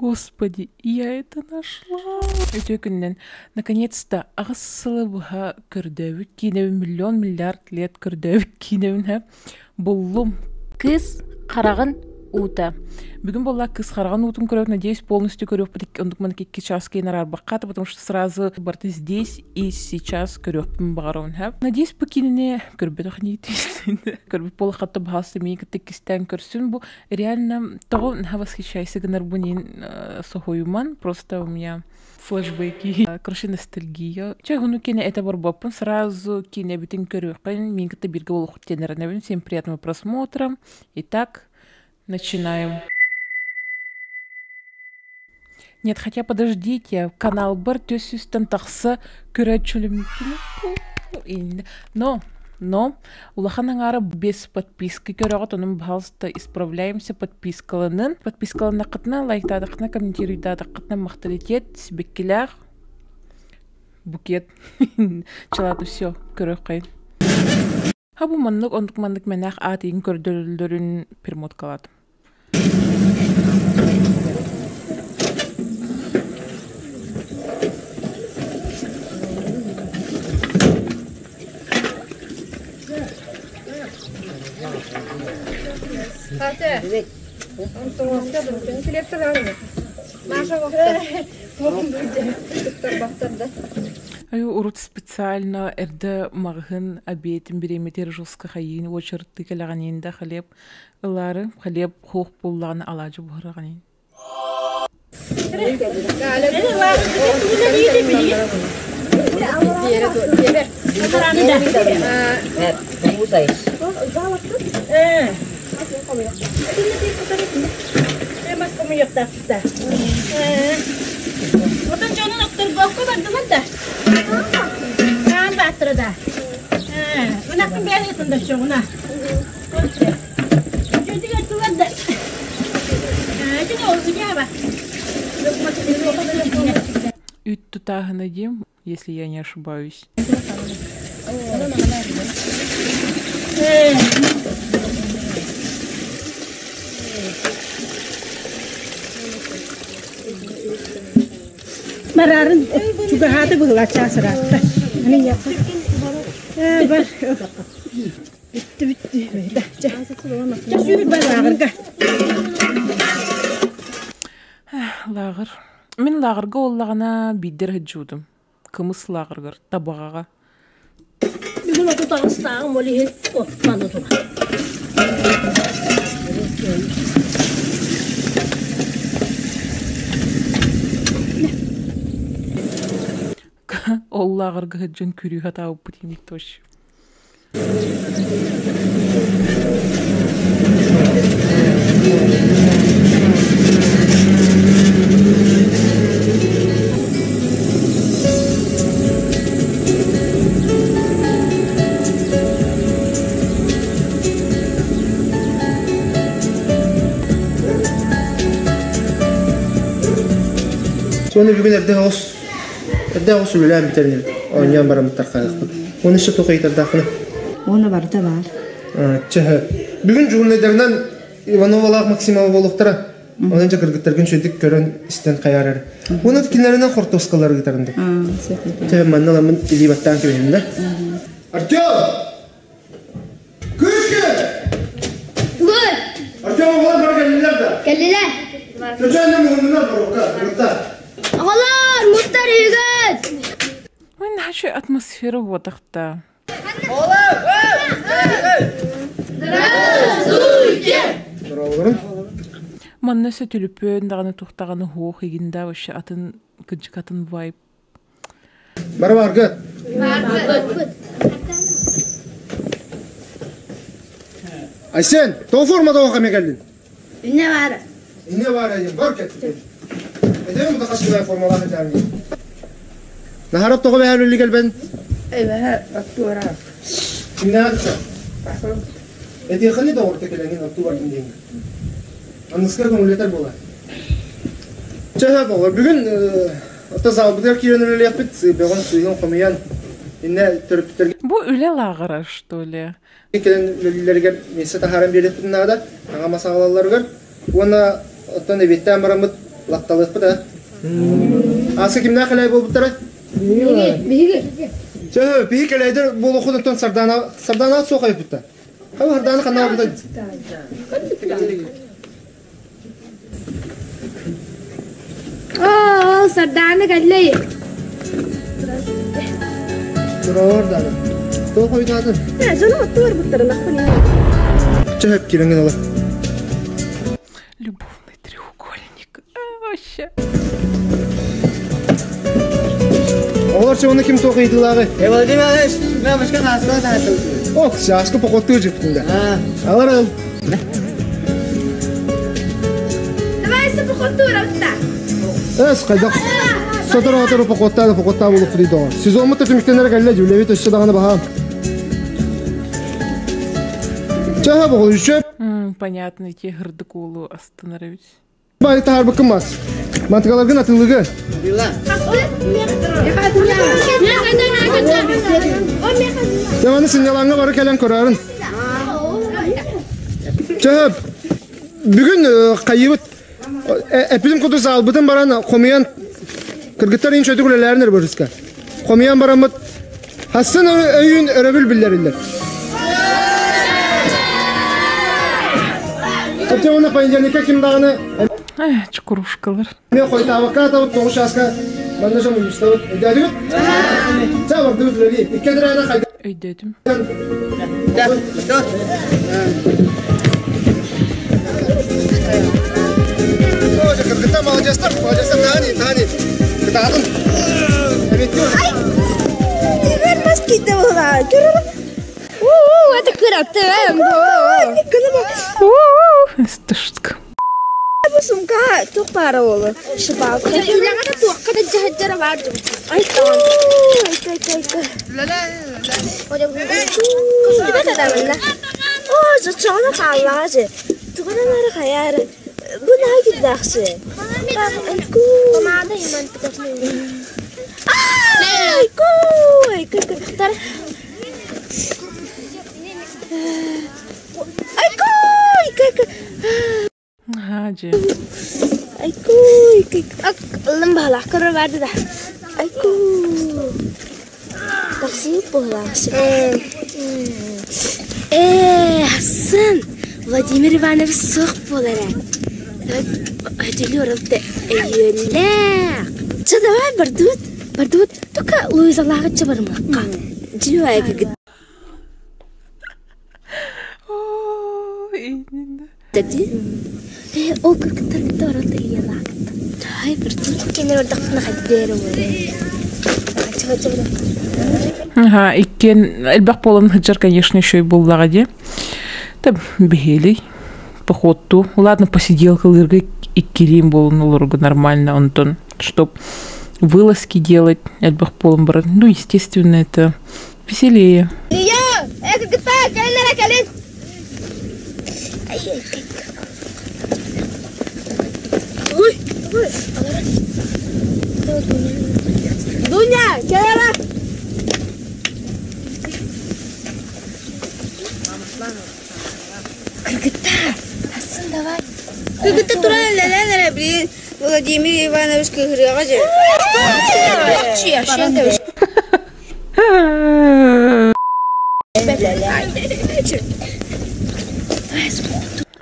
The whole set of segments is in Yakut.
Господи, я это нашла! Үтүө күнүнэн. Наконец-то аҕыс сылы быһа көрдөөбүт киинэбин миллион миллиард лет көрдөөбүт киинэбин һэ буллум. Кыыс хараҕын уута. Бүгүн буолла кыыс хараҕын уутун көрөбүт, надеюсь, полностью көрүөхпүт оннук маннык икки час киин араарбакка, потому что сразу барыта здесь и сейчас көрүөхпүн баҕарабын һэ. Надеюсь, бу киинэни көрбөтөх ниитин көрбүт буолахатта баһаалыста миигин кытта иккистээн көрсүн бу Реально, того восхищайся гынарбын соһуйуман, просто у меня флешбеки, короче, ностальгия. Чэ, ону кине это барбаппын, сразу кинебитин көрүөххүн, мин кытта бирге болохут тенеренебин. Всем приятного просмотра. Итак, начинаем. Нет, хотя подождите, канал бар төс үстен тахса көрөөччүлүм. Но, но, улахан аҥаара без подписки көрөҕүт, онон пожалуйста, исправляемся подпискаланын. Подпискаланнаххытына, лайктаатаххытына, комментируйдаатаххытына махталитет, сибиккилээх букет. Чалаты все, көрүөххэйин. Ха бу маннык оннук маннык мэнээх аат иин көрдөрөллөрүн перемоткалаатым. Аю урут специально эрдэ маҕаһын обедин бириэмэтигэр жестко хайыын уочараттыы кэлэҕиниин да хлеб ылаары хлеб хуох буоллаҕына алаадьы буһараҕыниин. Отон дьонун охторбокко бардылар да. Хаан бааттара да. Ынахпын бэйэн ыытын да чоҕуна. Дьүдүгэр да. Үүт тутааһына диэм, если я не ошибаюсь. Барарын чугаһааты быһылааччаа сыраатта. Бар. Бүттү бүттү. Чэ сүүр бар лааҕырга. Лааҕыр. Мин лааҕырга уоллаҕына биирдэр сылдьыбытым. Кымыс лааҕырыгар, Табаҕаҕа. Бүгүн 38-ааҕым ол иһин оттон тура. Ол лааҕырга сылдьан күрүү сатаабыппыт иһин точно. Соны бүгүн эрдэ оҕус эрдэ оҕус үлэлээн бүтэрин оонньоон бараммыттар хаһыахпыт. Уонна өссө туох ыйытардааххына? Уонна барыта баар. Чэ, бүгүн журналдарынан Ивановалаах Максимова буолуохтара. Онон дьэ кыргыттаргын үчүгдүк көрөн истэн хайаарар. Уонна кинилэринэн хортуоскалары ыытарын да. Чэ, манна ыламмын илии баттаан кэбиһин да. Артем! Күскэ! Тугуй? Артем оҕолор бары кэллилэр да? Кэллилэр. Чөчөөннө муһуннулар боруокка, мустар. Оҕолор, мустар үгүс! Ой, наша атмосфера буотахта. Здравствуйте! Здороволорун. Манна өссө түлүпүөн даҕаны туох даҕаны хуох игин да вообще атын кыдьык атын вайб. Бары баргыт. Барбыт. Айсен, тоҕо форма тоҕо кэме кэллин? Инне баара. Инне баара диэн бар кэттин. Эдем бу хас формалаах этээҥи. Наһарап тоҕо бэһэр үлли кэлбэн? Эбэһэ оттуора. Кимнээх Этиэхэни доҕорто кэлэҥин оттуу бардым диэҥ. Аныска көҥүллэтэр буолар. Чэ, доҕор, бүгүн ото залбытыгар киирэн үлэлиэхпит, бөҕүн сыыһын хомуйан, иннэ төрөппүттэргэ Бу үлэ лааҕыра, что ли? кэлэн үлэлииллэригэр миэстэ таһааран биэриэхпитин наада, аҥа мас аҕалалларыгар. Уонна оттон эбиэттээн бараммыт Латталыахпыт а. Асы кимнээх кэлэй буолбуттара? Биһиги. Чэ, биһи кэлэйдер буолуохутуттан Сардана Сардана суох айыппытта. Хайа Сардана ханна барбыта? Оо, Сардаана кэллэй. Турор даны. Туох ойдаатын? Дьону отту барбыттарын ахпын. Чэ, кирэҥин ыла. Любовный треугольник. Вообще. Оҕолор чоҕуна ким туох ыйытыылааҕый? Владимир Иванович, мамочка наскы таһаттым. Ох, сааскы походтуу жыптында. Алар ал. Давай походтуурабытта. Эс хайдах сотору-сотору походтаа походтаа буолуохпут доҕор. Сезоммут да түмүктэнэрэ кэллэ, дьүлэбит өссө даҕаны баһаам. Чаһа боҕол үчү. Понятно, эти һырдык уолу астынар эбит. Бай таһаарбыккын мас. Мантыкаларгын атыылыгы. Дьэ, сынньалаҥҥа бары кэлэн көрөөрүн. Чэ, бүгүн хайыбыт эппитим курдук саалбытын баран хомуйан кыргыттар иин чөтүк үлэлээрин өрбөрүскэ. Хомуйан бараммыт хассын өйүн өрөбүл биллэриллэр. Өтө уонна понедельникка ким даҕаны Чукурушкалар. Мен хойутаабакка атабыт тоҕус чааска манна дьон мунньустабыт. Өйдөөтүгүт? Чэ, бардыбыт үлэлии. Икки эдэрээне хайда. Өйдөөтүм. Кыргыттар маладьыастар, маладьыастар таани, таани. Кытаатын. Эбиттиир. Бас кийтэ буолаа. Уу, это кыраты. Стышка. Бу сумка туох баара уолу. Шыбаалка. Үлэҕэ туохха да дьаһajjара баар дьон. Айка, айка, айка, айка. Көстүбэт адамынна. Оо, зачаана хааллаҕа же. Тугунан ары хайаары. Бу наһаа кирдээхси. Айку. Помада иман Айку, айку, айку. Айку, айку, айку. Хаажы. Айку, айку, айку. Ылым баһалаах көрөр барды да. Айку. Такси буолаахсы. Ээ, Хасан, Владимир Иванович суох буолар ээ. Өтөлүөр өйүөллээх. Чэ, давай бардыбыт. Бардыбыт, только Луизалааҕычча барымыахха. Дьүө кыргыт. Ди. Ээ, ол кыргыттар кытта баралта ийэлаахыт. Давай бардыбыт. Кенер ордахпына хайдыыр уолу. Ага, иккиэн элбэх буолан сылдьар, конечно, еще и буоллаҕа дии. Да бэһиэлий походту. Ладно, посиделкалыырга иккилиин буолан олорго нормально, онтон чтоб вылазки делать элбэх буолан баран, ну, естественно, это веселее. Илья, кыргыттар, кэлин кэлин. Ой, ой. Дуня, кэлэрэ. Кыргыттар, Хасан, давай. Кыргыттар туран лэлэн эрэ, блин. Владимир Иванович кыһырыаҕа дьэ.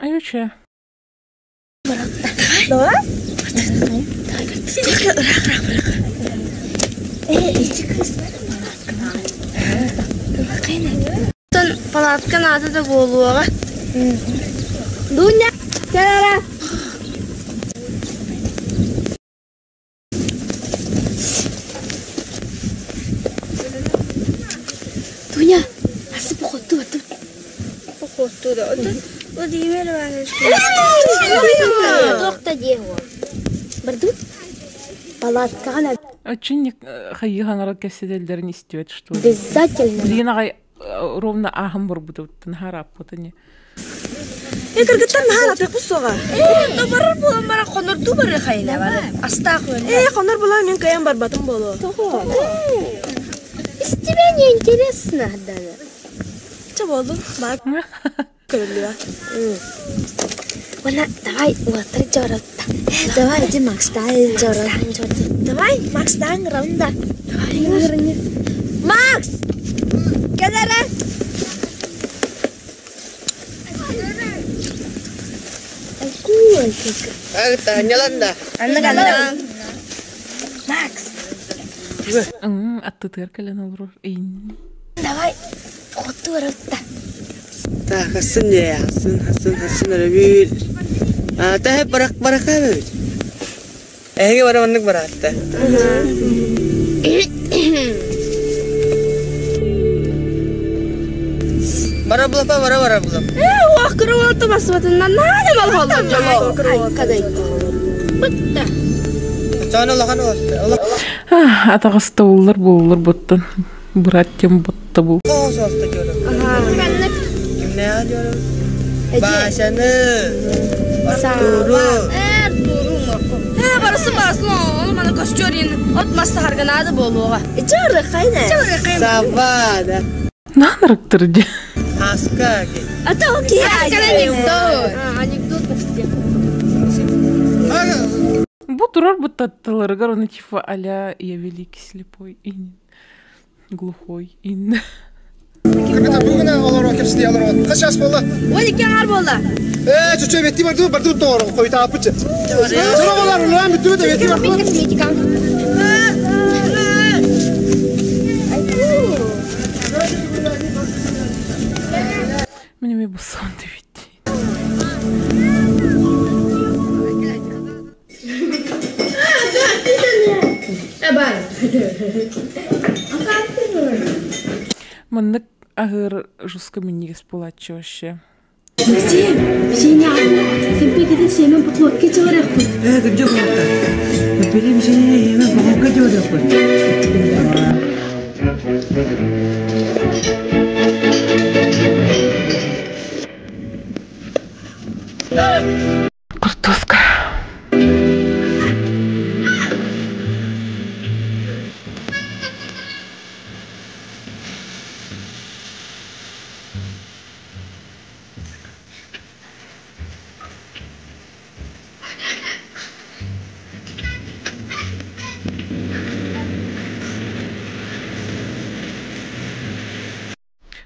Айуча. Давай. Ээ, ити кыыс палаткаҕа. Палатка наада да буолуоҕа. Дуня, кэлэрэ. Дуня, Хасан походту бардыбыт. Походту да. Владимир Иванович. Туох да диэ уол. Бардыбыт. Палаткаҕа надо. Очень хайыы хаҥарар кэпсэтэллэрин истибэт, что ли. Обязательно. Билигин аҕай ровно ааһан барбытыттан харааппытыни. Э, кыргыттар наһаа атыппыт суоҕа. Барар буолан баран хонордуу барыы хайына бары. Астаах Э, хонор буолан мин кыайан барбатым буолуо. Из тебя не интересно, Дана. Чэ буоллун, баар көрүллүө. Уонна давай уолаттар дьооротта. Давай иди Макстаан дьоорот. Давай Макстаан ыҥырабын да. Давай Макс! Кэл эрэ! Ньаланда. Макс! Аттытыгар кэлэн олорор. Давай хоту баралта. Так, хасын дьэ, хасын, хасын, хасын өрөбүл. Таһы барак барака бөбүт. Эһиги бары маннык бараатта. Бара булапа, бара бара булап. Э, уох кырыуалта басыбатынан наада малхоллор дьоло. Бытта. Чоно улахан олорто. Атаҕастабыллар буоллар буттан. Братьям ботта бу. Соосто дьоро. Кимнээх дьоро? Баасаны. Артуру. Э, барысы барысы ону маны көстөр от мас саһарганаады буолуоҕа. Чоры хайна. Савада. Наанарыктыр дьэ. Аска. А то окей. Анекдот. Анекдот Бу турар буттаттыларыгар оны типа а-ля я великий слепой и глухой инна. Кыргыта бүгүн олоро кепсти олоро. Хас час буолла? 12 аҥар буолла. Ээ, чүчү бетти барды барды тоҕор хойутааппытчы. Чоро болар улаан бүттүбүт бетти барды. Мин эмиэ бу сон дебит. Маннык аһыыр жестко минньигэс буолааччы вообще. Максим, Сеня, кемпе семен поплотке чыгарыахпыт. Э, кырдьык буолта. Билим сене еме поплотке чыгарыахпыт. Картошка.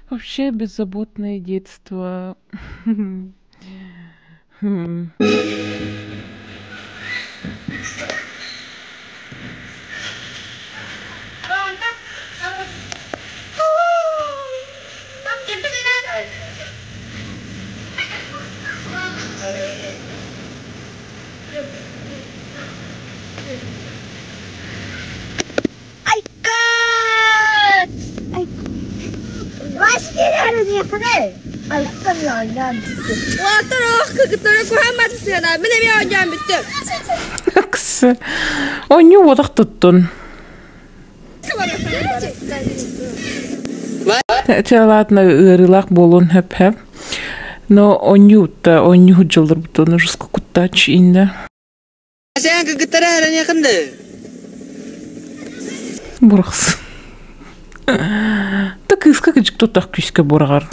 Вообще беззаботное детство. Ксы. Онньу уодах туттун. Чэ, ладно, ыарыылаах буолуон сөп Но онньуутта, онньу сылдьаллар буттуна жестко куттааччы иннэ. Сен кыргыттара эрэниэхинды. Бурахсын. Та кыыска кыдьык тутах күүскэ бураҕар.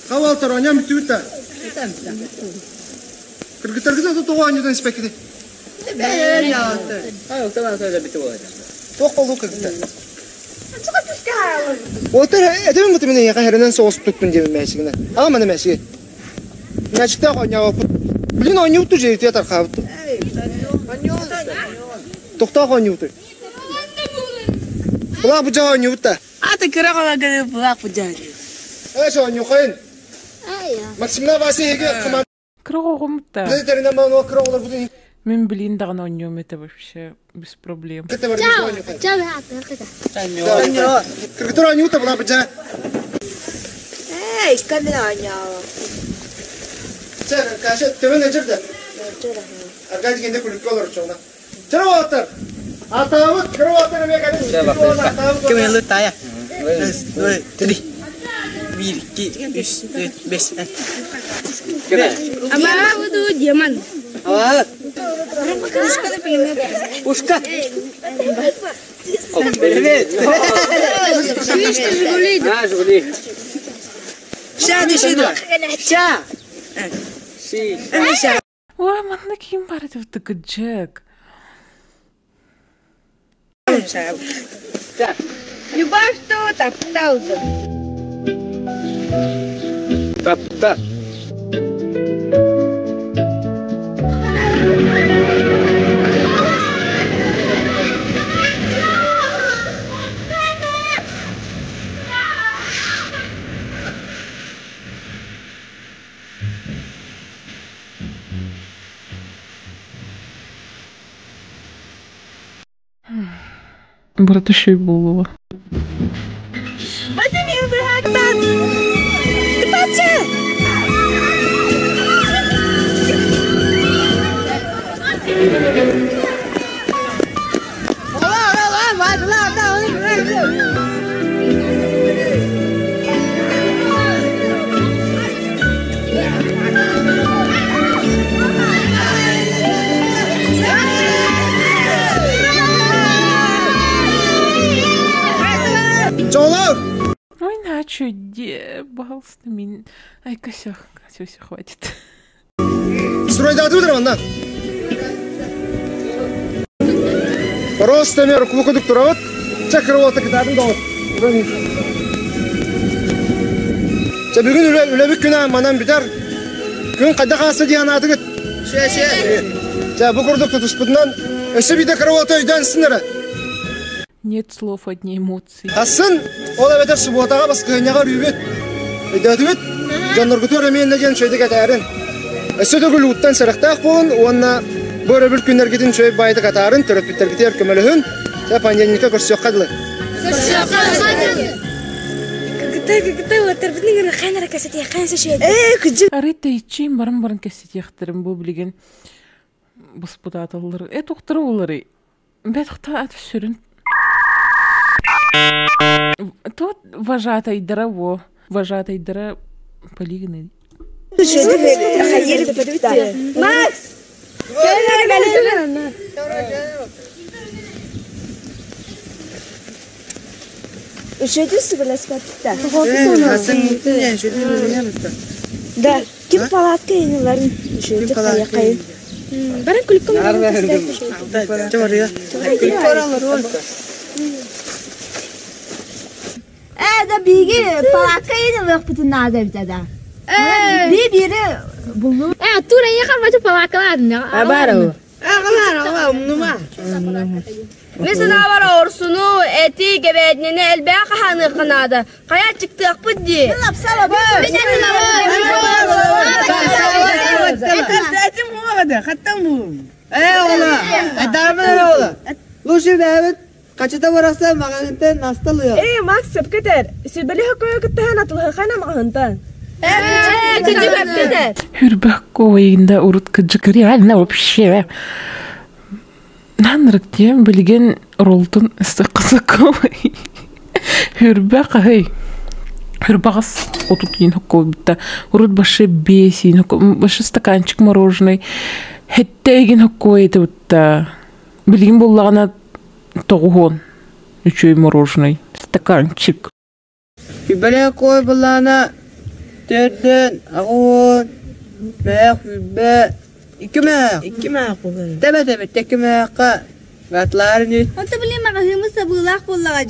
Хавалтар оням бүтүбүт Кыргыттаргыта тоҕо оонньуутан испэккити. Туох болду кыргыттар? Отыр этебин буту мен яка херенен соғыс туттун диэбин мээчигинэ. Ама мана мээчиги. Мээчиктээх оонньообоппут. Билин оонньууту дьиэтиэ тархаабыт. Тохтоох оонньууту. Булаа бу жаа оонньуутта. Аты кыра qola булаак бу жаары. Эш оонньухайын. Максимна Вася эге команда Кыра оҕомутта. теринен мана кыра олар бутун Мин билин даҕаны оонньуом этэ вообще без проблем. кытта бар оонньухайын. Кыргыттар оонньуутта булаа бу жаа. Эй, камера оонньоо. Чэ, каша төбөн эжирде. Аркадий кенде күлүккө олор чоңна. Чыра оттар. Атабыт кыра оттар эме калин. Ким элы тая. Три. Bir, iki, üç, dört, beş. Абаа буду демон. Абаа. Ушка. Привет. Жигули. А, Жигули. Ша, не шида. Ша. Ши. Ша. Ой, манна ким бар это Джек. Любовь тут тапталды. Тапта. Брат еще и булова. Чолор! Ой, начо, де, пожалуйста, мин. Ай, косяк, все, все, хватит. Стройдаты манна. Просто мер кулукудук турабыт. Чакырып кытаатын доҕор. Ча бүгүн үлэ үлэбит күнэ манан бүтэр. Күн кайда хаасы диэн аатыгыт. Ше, ше. Ча бу курдук тутуспутунан өссө биде кырыбата өйдөн сыннары. Нет слов, одни эмоции. Асын ол эбетер субботаға баскыняга рүүбүт. Өйдөтүбүт. Жонноргутур эмиэнне диэн чөйдүк этээрин. Өссө төгүл уттан сарактаах буолун уонна бу өрөбүл күннэргитин чөй байтык атаарын төрөппүттэргитигэр көмөлөһүн. Ча понедельникке көрсүөххэ дылы. Арыта ичим баран кесетехтерим бу билген буспутаталлар. Э тухтары улары. Бет тухта ат сүрүн. Тут вожатайдара во. Вожатайдара полигны. Макс! Хасан, не, шүдү Да, ким палатка енелерин Ким палатка Баран күлкüm. Да биги палатка енелер бүтүн нада битада. Би бири булу. Тура ехал бачу палакаладын. Абару. Агалар, ала, умнума. Mesela var orsunu, eti, gebednini, elbe kahanı kınada. Kaya çıktık bu di. Э, ола. Айдармын ола. Лучше бәбит. Качыта бараса магантен насталıyor. Ey Max sepketer. Sübeli hakkı kıttahan atılha kana mağıntan. Хүрбэх койында урут кыджык реально вообще. Нанрык тем билген ролтун кызыковый. Хүрбэх хей. Хүрбагас отут ин хокко урут башы бесин хокко башы стаканчик мороженый. Хеттегин хокко это бутта. Билген боллагана тогухон. Үчөй мороженый стаканчик. Хүбеле кой булана төрдөн агуун мэх хүбе икки мэх. İki mağ bu. Тебе тебе текки мэхка гатларын үт. Онта биле мағыһымы сабылах боллаға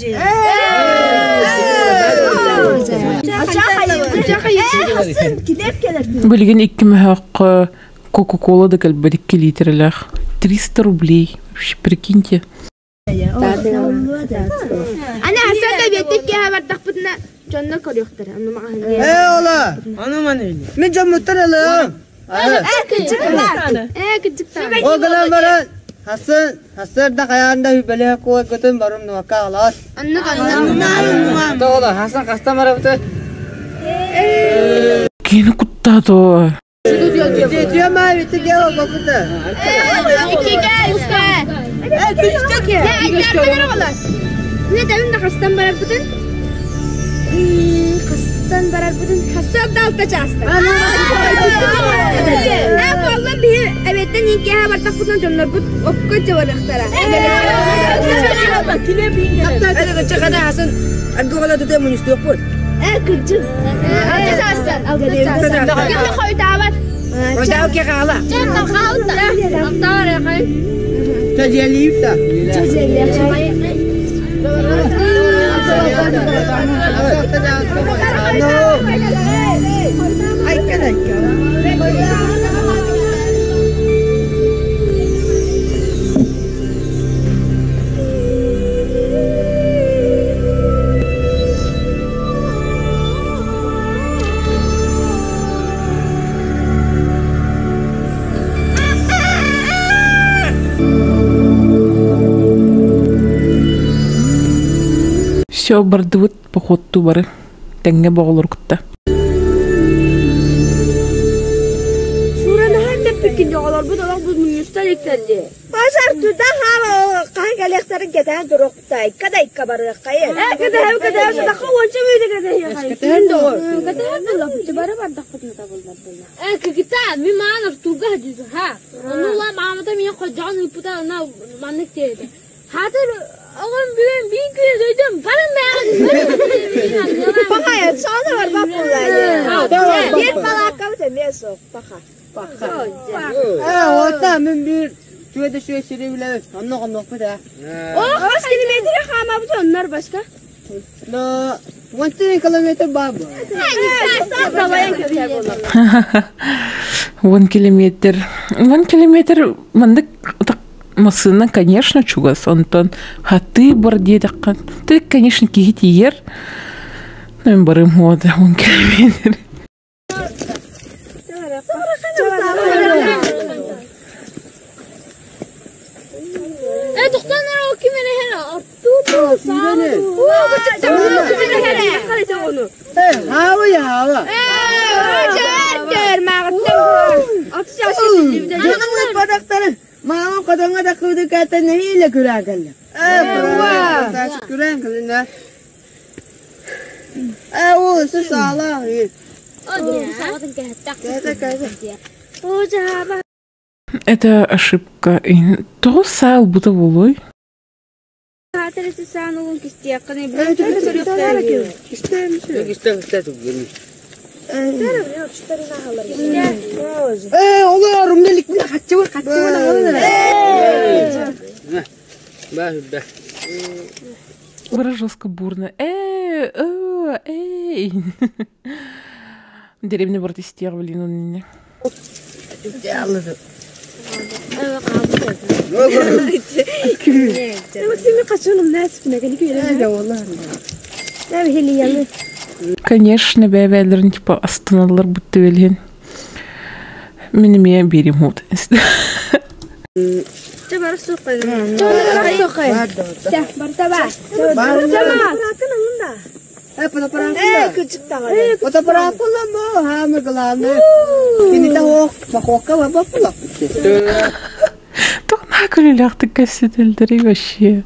Билген икки мөхөк Кока-кола да кэлбэт 2 литрлях. 300 рублей. Вообще, прикиньте. Ана хасата беттек ке хабар тахпытна жонно көрүөхтөр. Аны мага Э ола. Мен жамыттан алам. Э кычык О гынан баран Хасан Хасан да каянда хүбеле кой көтөн барым нуака алас. Анны канна. Тола Хасан кастан барабыты. Кини куттаado. Түйөмө бити гео копута. Икиге үскө. Э күчтөк. Не айдар менен оголор. Не дәлин да хастан барар бутун. чаастан барарбытын сарсыарда 6 чаастан. Ээ, буолла биһи эбиэттэн иҥкиэһэ бардахпытына дьоннорбут окко дьабарыахтара. Ээ, кырдьык. 6 чаастан, 6 чаастан. Ким да хойутаабат. Все бардыбыт походту бары тэҥҥэ боҕолор кытта. Суранаһан тэппиккин оҕолорбут олох бу мунньустар иттэлли. Базар туда хаала хаһан кэлиэхтэрин кэтээн туруохтай, кадайка барыаххайы. Ээ, кэтэһэм, кэтэһэм, сатахха уонча мүнүүтэ кэтэһиэххайы. Кэтэһэн доҕор. Кэтэһэн буллахпыт, бары бардахпытына табыллар буолла. Э, кыгыта, мин маан Артурга хадьыты, ха. Ону ла маамата миэн ходьоҕон ыыппыта, ана маннык диэбитэ. Хатыр оҕом бүгүн биир күн өйдөм, баран бэҕин. Паха, соны бар баппулай. Биир балааккабыт эмиэ суох, паха. Ээ, ота мин биир сүөдэ сүө сири билэбит. Онно хоннохпут ээ. О, хас километр хаамабыт оннор башка? Но 13 километр баар бу. 10 километр. 10 километр маннык массыына, конечно, чугас. Онтон хатыы бар диэтэххэ, ты, конечно, киһи тиийэр. Мен барым хуода 10 километр. Э, тохтон эрэ ол ким эрэ һэр Артур Хаава я хаава. Маама хотоҥҥо таххыбыты кэттэн нэһиилэ күрээн кэллэ. Күрээн кэллэ. Ээ, ол өссө саалаах Это ошибка. Тоҕус саа ылбыта буолуой? Ээ, олор умнелик хаччыбы хаччыбы Бара жестко бурно. Э, э, эй. Деревня барыта истиэх блин он Конечно, бэйбээлэрин типа астыналлар бутта билин. Мин эмиэ биэрим хуут. Туох күлүүлээхтик кэпсэтэллэрий вообще.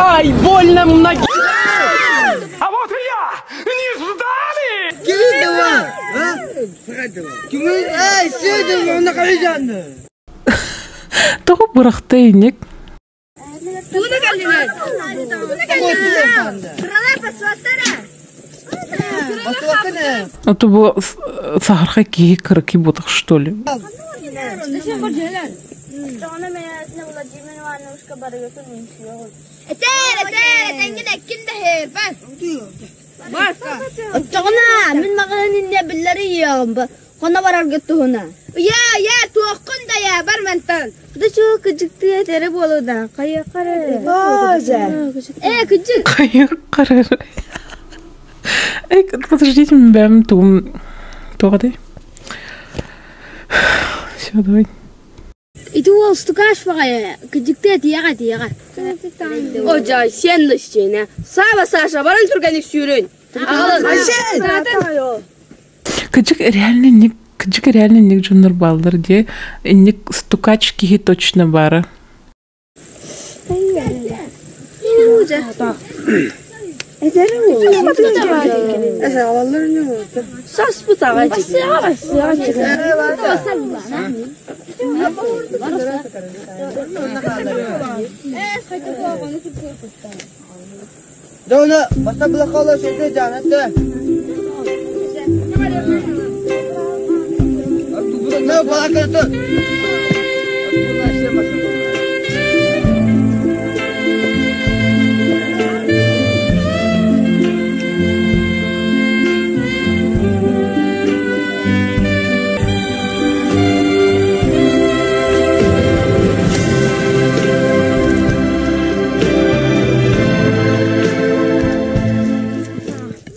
Ай, больно ноги! А вот и я! Не ждали! Тоҕо бырахта инник? Это бу саһархай киһи кыракый буотах что ли? Этээр, этээр, этэҥҥин эккин да һиэрбэт. Оччоҕуна мин маҕаһыын инньэ биллэри иэҕим хоно бараргыт туһуна. Ийээ, ийээ, туоххун да ийээ, бар мантан. Да чуу кыдьыктыы этэрэ буолуо да, хайыахха эрэ. Ээ, кыдьык. Хайыахха эрэ. Эй, подождите, бэм тугум туох этэй? Все, давай. Ити уол стукаш баҕайы кыдьыктыы этиэҕэ этиэҕэ. О, сен лысчине. Саба, Саша, баран түргэнник сүүрүн. Кыдьык реально не Кыдьык реально инник дьоннор бааллар дии. Инник стукач киһи точно баара.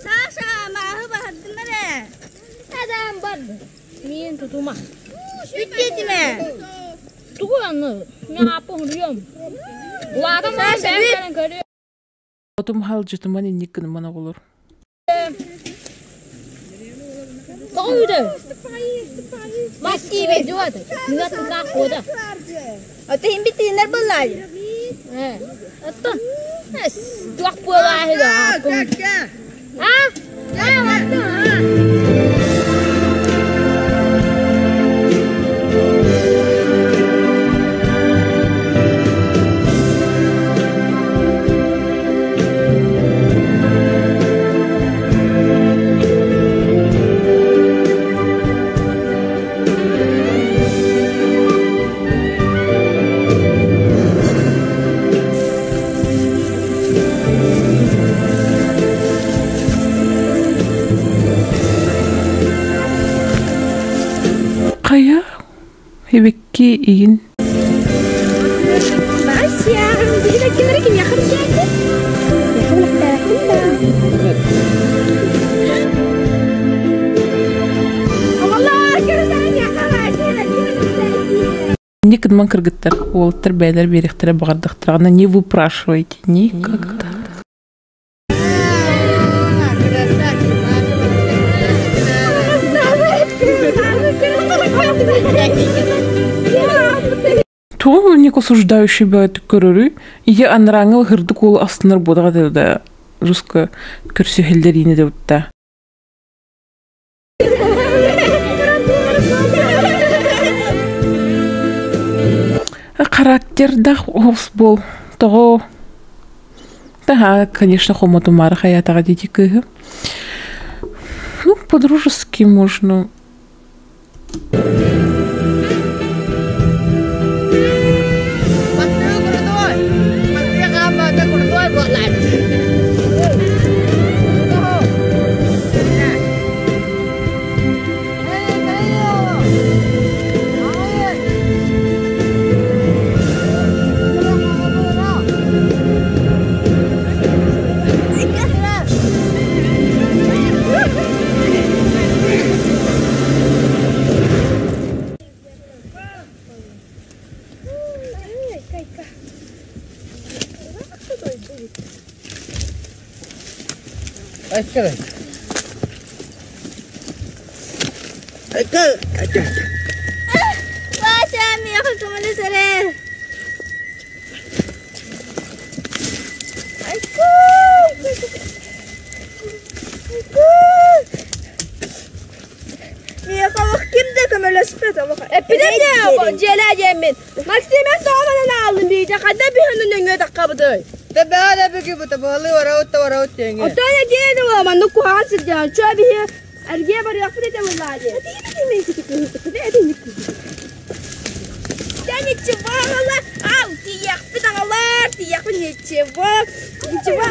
Саша, мааһы баһардым эрэ. Адам барды. Мин тутума. Бүттетиме. Тугу аны? Мен аппын үрүөм. Улаатан баран Саша, бэйэм бүт. кэлэн көрүөм. Отум халдьытыман инник гыныман оҕолор. Тоҕо үүтэ? Мас тиибэ дьуот. Миҥа тыллаах куода. Ото иһин битииннэр буллаайы. Э, оттон эс туох буолааһы да ааккын. А? А, оттон, а. Хайа, эбикки игин. Инник гынман кыргыттар, уолаттар бэйэлэр биэриэхтэрэ баҕардахтараҕына не выпрашивайте никогда. Тугу инник осуждающий бэйэтик көрөрүй? Ийэ анарааҥҥы ыһырдык уолу астынар буолаҕа да жестко көрсүһэллэриини да бутта. Характердаах оһус буол. Тоҕо Таһаа, конечно, хомотумаары хайаатаҕа дии кыыһы. Ну, по-дружески можно. Вася, миэхэ көмөлөс эрэ. Миэхэ олох ким да көмөлөспөт олох. Эппитим дии, дьиэлээ диэммин. Максим эн тоҕо манан ааллын биитэ ханна биһөнүн өҥүө таххабытый? Оттон эргиэ буола маннык куһаҕан сылдьан чуо биһи эргиэ барыахпыт этэ буоллаа дии. Да ничего, ау, тиийиэхпит аҕалар, тиийиэхпит ничего, ничего,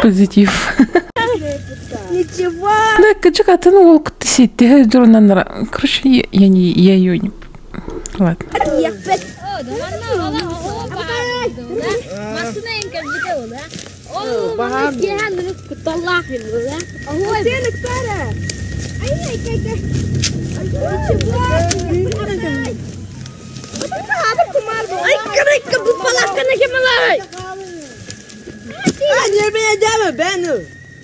Позитив. ничего. Да, кыдьык атын уол кытта сиэттиһэ дьонунан Короче, я не, я ее не... Ладно. Тиийиэхпит. Массына эн кэлбитэ була. Ол манна киэһэн кутталлаах була. Ай, кырыкка бу палатканы ким ылай?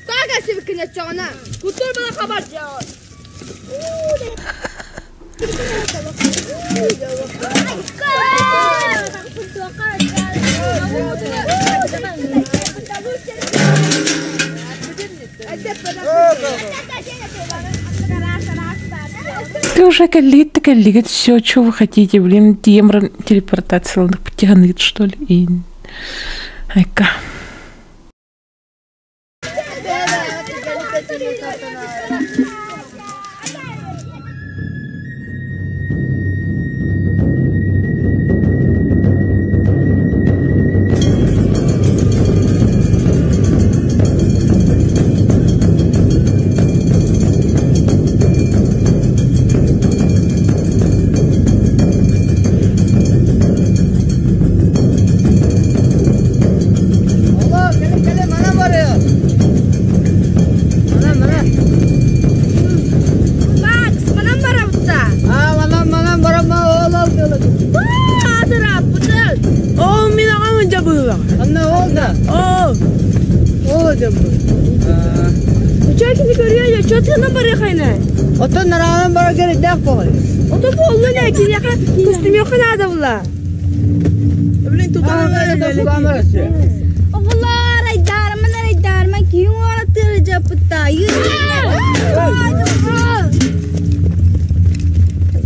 Тага сибиккине чоҕуна. Куттар бала хабар дьаҕар. Ты уже кэллигит да кэллигит, все, что вы хотите, блин, тиемран телепортацияланып тиһаныыт, что ли, и айка. Оттон нараанан бара кэрийдээх боҕой. Ото буолла не киниэхэ көстүмүөххэ наада була. Блин, Оҕолоор, айдаарыман, айдаарыман, киһи уора тыары дьаппытта.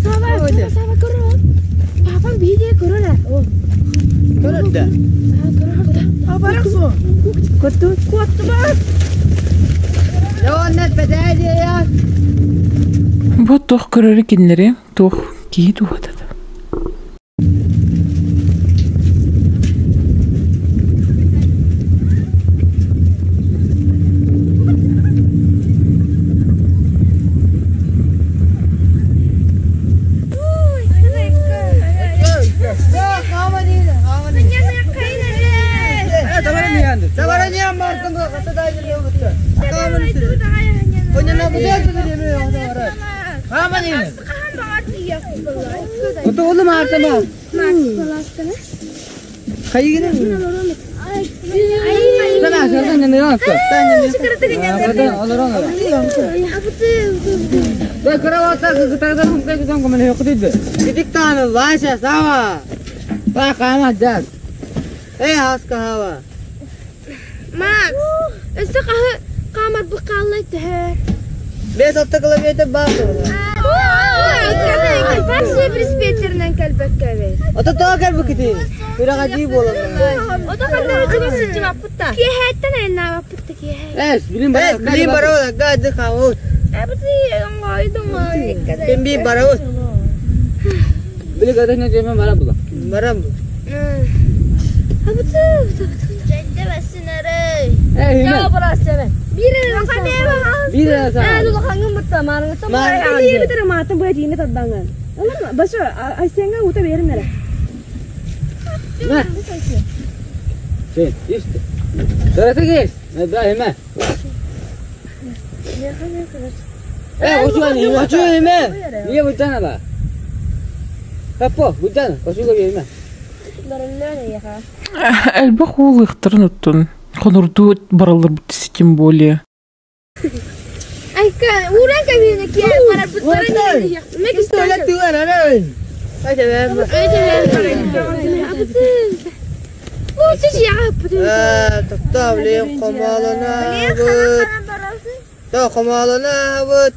Сава, Сава, көрөр. Папам биһиги көрөр. Көрөр да. Апарах су. Көттү, куотту ба. Бу туох көрөрү кинилэри туох киһи туһатата. Макс, өссө хаһы хаамар бу хааллай төһө? 5-6 километр бар. Приспетеринен кэлбэккэбит. Ото тоо кэлбикити. Күрэҕэ буолан. Ото ханнары күнү сылдьыбаппытта. Киэһэттэн айаннаабаппытта киэһэ. Эс, билим барабыт. Билим барабыт, гады хаамут. Эбити оҥойдуҥой. Ким би барабыт. Били гадана жеме мара була. Барам. Абыты. Жайда басынары. Э, химе. Bir Bir sa. Maatan bu diine taddangan. Olar başı aysenga uta berin Ma. Şey, işte. Darata geç. Ne da hime. Eh, ochu ni, Ochu hime. Niye bujana la? Kapo, bujana, ochu ko hime. Элбэх уол ыхтарын оттон. Хонордуу баралар тем более. Айка, уран кабина киэ барар буттара. Мек Тола туара рай. Айда бэр. Абыты. Тоқтап, қомалына бұт. Та қомалына бұт.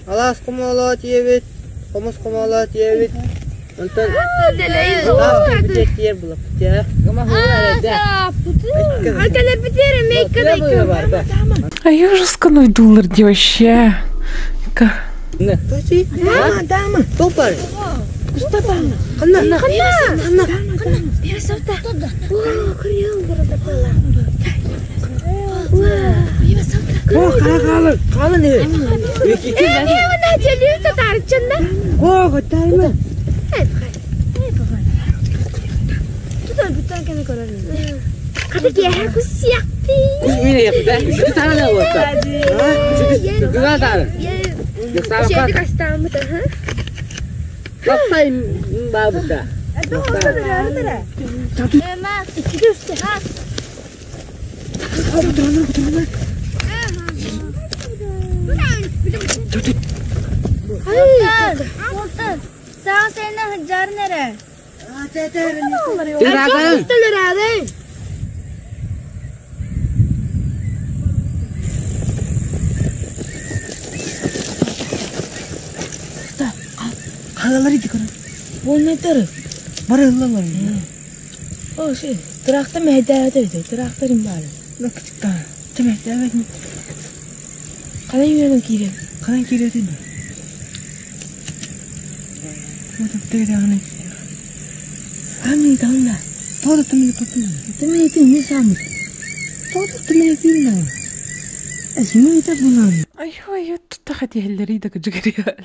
Алас қомала тиебит. Қомыс қомала тиебит. Онтон тиер булып. А я уже сканой доллар вообще. Дама, дама. Топар. Қанна. Қанна. Қанна. О, қала, қала не? О, готайма. Быһаҕа сайына сылдьарын эрэ. Хагалар ити көрө. Буолнайтары. Барыллалар. О, ши, трактор мэһэйдээбэт эбит. Трактор им баары. Мэһэйдээбэт. Қалай үөрэн киирэн? Қалай киирэтин? Айой, тутта хатиһэллэрий да кыдьыгырыал.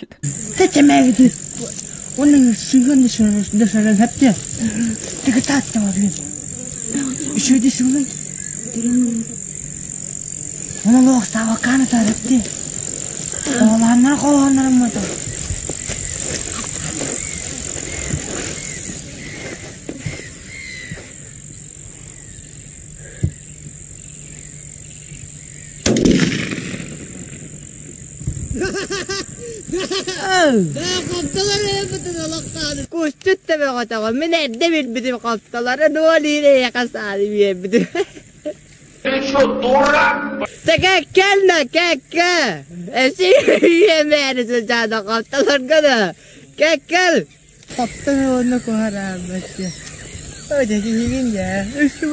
Кустут тэбэҕотоҕо мин эрдэ билбитим хоптолоро нуол иирэйэхэ сааны биэрбитим. Тэкэ кэлнэ кэккэ эси үйэмээри сылдьаана хоптолорго да кэккэл хоптон уонна куһараабатчы Өдө дьэ өссө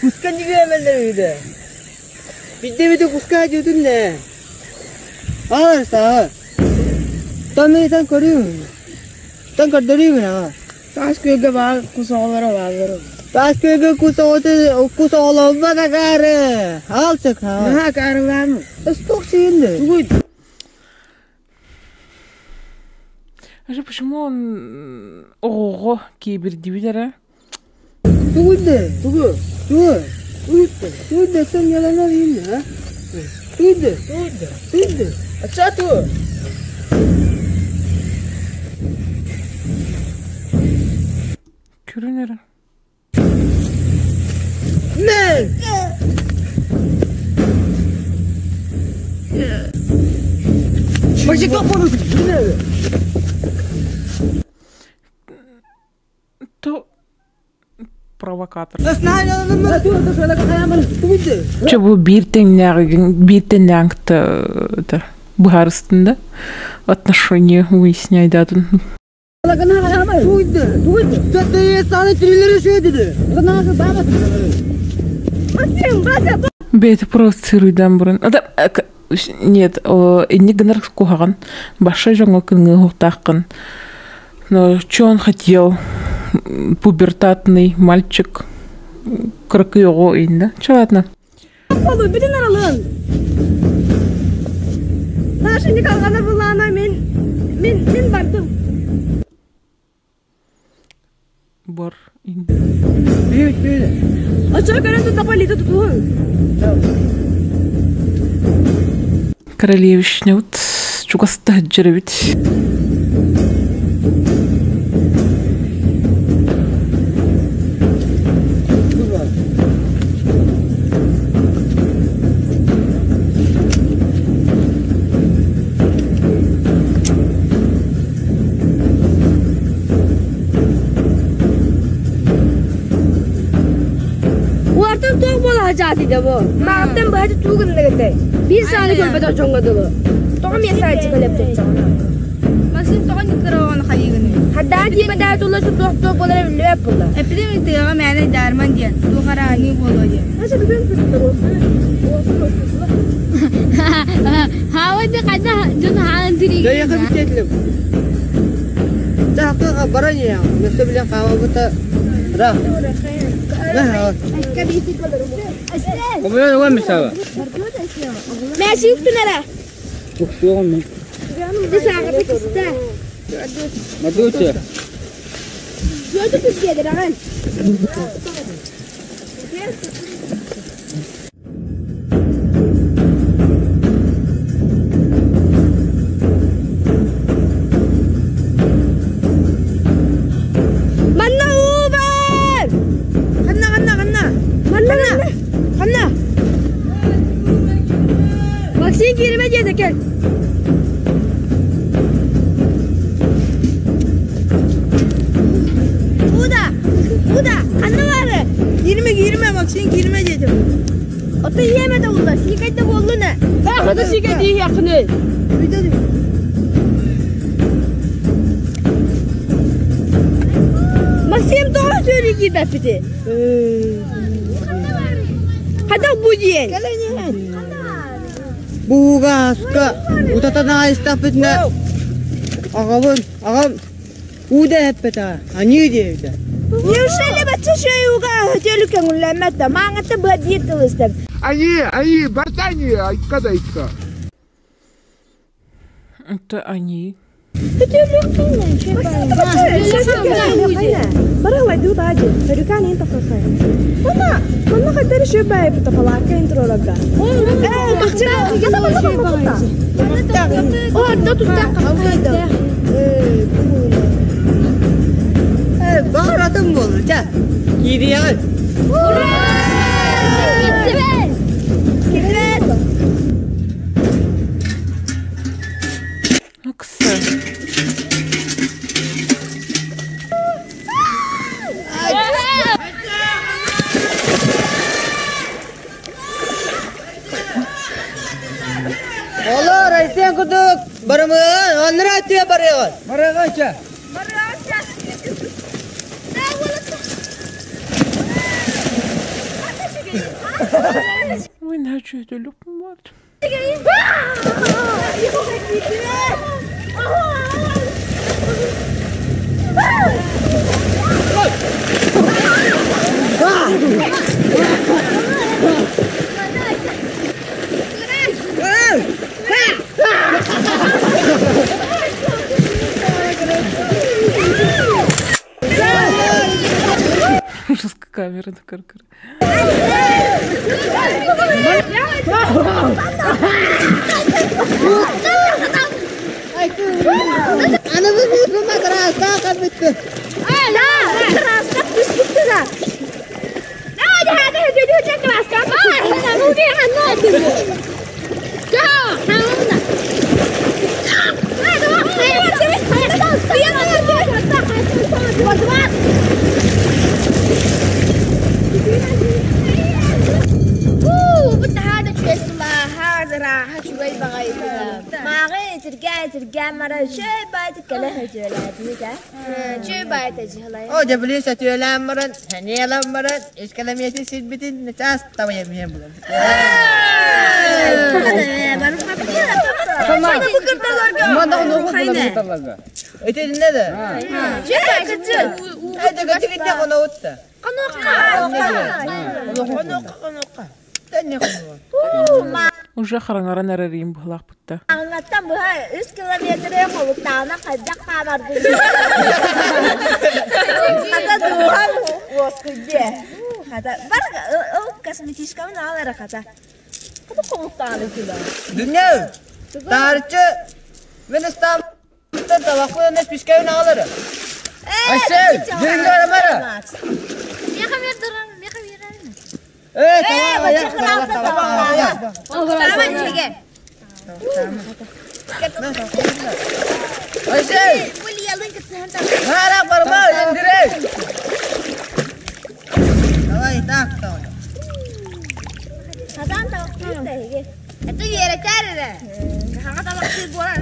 куска нигэмэлэр Бидде бидде куска дьүтүн нэ Аа саа Тамы тан көрүм Тан көрдөрүүмүн аа Таас күөлгэ баар кус оҕолоро бааллар. Таас күөлгэ кус оҕото кус оҕоломмот акаары Аалчык аа Наһаа акаарылаамы. Ыстук сиинни Тугуй Вообще, почему он оҕоҕо киибирдибит эрэ? Тугуйды тугу тугу Тугуйды сен яланар иинни а Тугуйды Тугуйды. Тугуйды Ача ту. Көрүн эрэ. Мэн То провокатор. Чэ бу биир тэҥнээҕигин биир тэҥнээҕин кытта быһаарыстын да отношения выясняйдаатын. Бэйэтэ провоцируйдаан бурун. Нет, инник гынар куһаҕан баша дьоҥҥо кыҥыы Но что он хотел? Пубертатный мальчик. Кыракый оҕо инна. Че ладно. Болу бүтүн аралыын. Наша никалгана булаана мен мен мен бардым. Бар. Очо көрөн тутта полита тутуһун. Королевичне вот чугаста жырыбит. Уартан тоқ бола хажааты бу. Мағыттан баһаты тугын Бир сааны көрбөтө жоңгодулу. Тоҕо мен саачы кэлеп Максим тоҕо никараганы хайыгыны. Хадаа диэбэдээ тулла туох туох болара билбэт буолла. Эпидемик тыаҕа мээнэ даарман диэн, туохарааныы буолуо диэн. Хавады қайда жон хаан Мәши үктүнәрә. Десагы кисте. Жөтү киске аган. Манна убар! Ханна ханна ханна. Манна Ханна. Максим киирбэ диэдэ кел. Максим киирмэ диэтим. Ото ийэм да улла, сиикэй да буоллун ээ. Хата сиикэй диэххиний. Максим тоҕо сөрүү киирбэппити? Хайдах бу диэн? Буугаска утатан аайыстахпытына аҕабын аҕам уу да эппэтэҕэ аньыы диэбитэ. Неужели бачча шөйүүгэ өтөлү көҥүллэммэт да мааҥата быа биир тыл истэм. Айыы, айыы, барыта айыы, айка да айка. Это они. Баҕаратын буолла, чэ, киириэҕин. Окса. Олор Айсен курдук барымыгын оннура өттүгэр барыаҕын. Барыаҕын чэ. Ой, начали вот. Жестко камера на каркар. Аны бу матраастаах кэлбиттэр. О, дьэ били сөтүөлээн баран, сэниэлэн баран, искэлэмиэти сирбитин начаас табайа биһэн булан. Итиннэ да. Эдэ хоноутта. Уже хараҥаран эрэрийим быһалаахпытта. Аҥаттан быһа үс километры хобуктаҕына хайдах хаамарбын Хата дууһам уоскуйдуо. Хата бар ол косметичкабын аал эрэ хата. Хата хобуктаҕына күлэ. Дүньэ, таарыччы мен ыстаамтан табахпын спискэбин аҕалары. Айсен, дьиҥҥэ барамара. Э, табах, табах, табах. Айсен! Харах барма, Андрей! Давай, так, давай. Это үөрэтэр эрэ. Хаҥа табахтыы буолан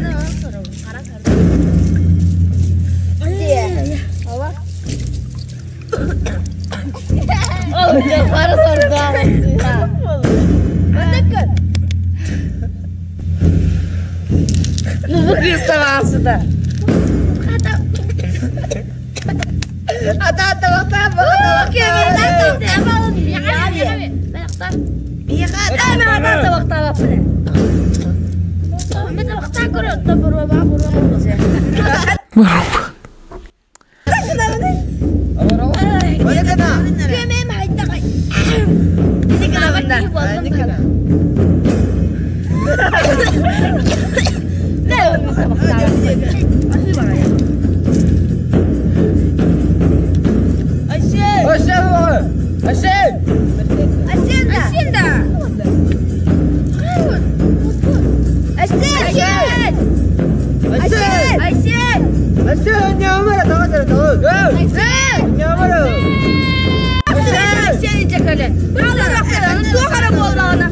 Туох эрэ буоллаҕына.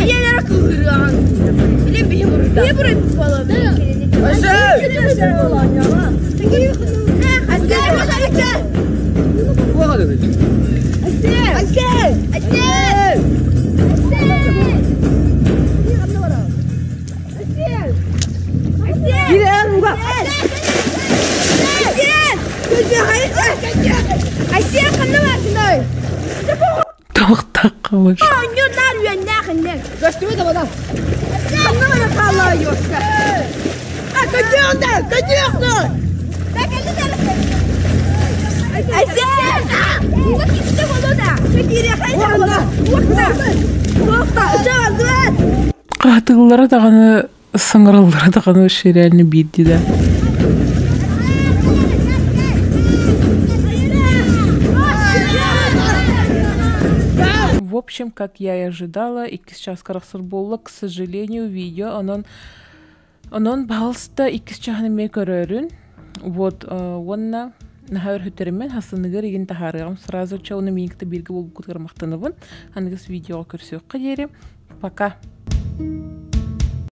Ийэлэрэ кыыһырыаҕын. Билин биһи буруйда. Биһи буруйбут буолуо. Туохтахха больше. Хаһытыыллара даҕаны саҥараллара даҕаны вообще реально биирди да. В общем, как я и ожидала, иккис чааска арахсар буолла, к сожалению, видео онон онон баһалыста иккис чааһын эмиэ көрөөрүн. Вот уонна наһаа өрүһүттэриммин хасыныгар игин таһаарыаҕым сразу чэ уну миигин кытта бииргэ буолбуккутугар махтанабын. Аныгыс видеоҕа көрсүөххэ диэри. Пока.